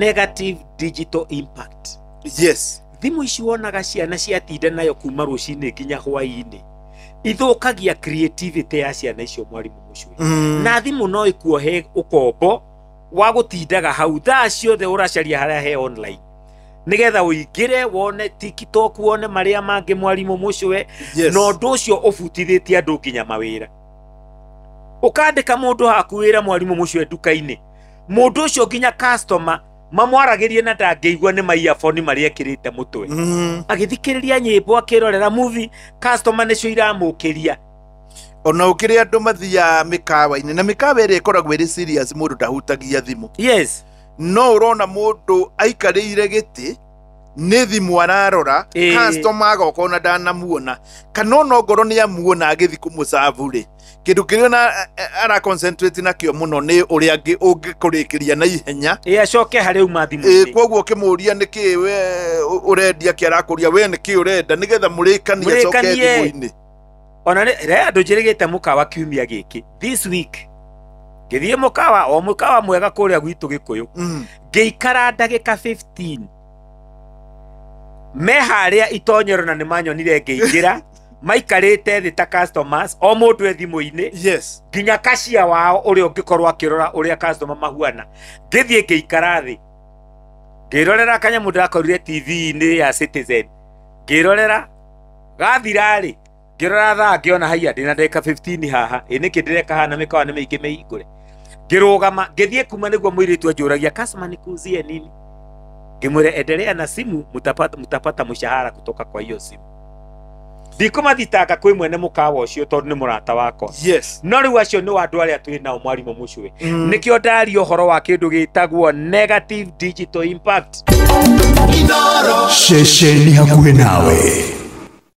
Negative digital impact. Thimũ ici wonaga ciana ciatinda nayo kuma rũcinĩ nginya hwaĩ-inĩ, ithũkagia creativity ya ciana icio, mwarimũ Mũcwe. Na thimũ no ĩkuohe ũkombo wa gũtindaga hau thaa ciothe ũracaria harĩa he online nĩgetha ũingĩre wone TikTok, wone marĩa mangĩ, mwarimũ Mũcwe. Na ũndũ ũcio ũbutithĩtie andũ nginya mawĩra. Ũkandĩka mũndũ haku wĩra, mwarimũ Mũcwe, nduka-inĩ, mũndũ ũcio nginya customer mamwaragĩrie na ndangĩigua nĩ maiaboni marĩa ekĩrĩte mũtwe, agĩthikĩrĩria nyĩmbo, akĩrorera movie, customer nĩcio iramũkĩria. Ona ũkĩrĩ andũ mathiaga mĩkawa-inĩ, na mĩkawa ĩrĩa ĩkoragwo ĩrĩ serious, mũndũ ndahutagia thimũ. No ũrona mũndũ aikarĩire gĩtĩ nĩ thimũ ararora. Customer agoka ona ndanamuona, kana ona ongorwo nĩ amuona agĩthiĩ kũmũcabu rĩ, kĩndũ kĩrĩa ona ara concentrate nakĩo mũno nĩ ũrĩa ũngĩkũrĩkĩria na ihenya. Ĩ, acoke harĩa uma thimũ-inĩ. Koguo ũkĩmũria nĩkĩ we ũrendia, kĩ arakũria we nĩkĩ ũrenda, nĩgetha mũrĩkanie acoke Mũrĩkanie. thimũ-inĩ. Ona nĩ re andũ njĩrĩgĩte mũkawa kiumia gĩkĩ, this week, ngĩthiĩ mũkawa, o mũkawa mwega kũrĩa gwitũ Gĩkũyũ. Ngĩikara ndagĩka 15 me harĩa itonyero, na nĩ manyonire ngĩingĩra, maikarĩte thĩ ta customers, o mũndũ e thimũ-inĩ, nginya kacia wao ũrĩa ũngĩkorwo akĩrora ũrĩa customer mahuana. Ngĩthiĩ ngĩikara thĩ, ngĩrorera kanyamũ ndakorire TV-inĩ ya Citizen, ngĩrorera gathira-rĩ, ngĩrora thaa, ngĩona haiya, ndĩna ndagĩka 15 haha. Ĩ nĩkĩ ndĩreka haha na mĩkawa nĩ mĩingĩ mĩhingũre? Ngĩrũgama ngĩthiĩ kuma nĩguo mũirĩtu anjũragia, "Customer, nikuuzie nini?" Ngĩmwĩra, "Endelea na simu, mutapata mshahara kutoka kwa hiyo simu." Ndikũmathitanga kwĩ mwene mũkawa ũcio tondũ nĩ mũrata wakwa. No rĩu acio nĩ andũ arĩa twĩ nao, mwarimũ Mũcwe. Nĩkĩo ndaria ũhoro wa kĩndũ gĩtagwo negative digital impact. Ceceni hakuhĩ nawe.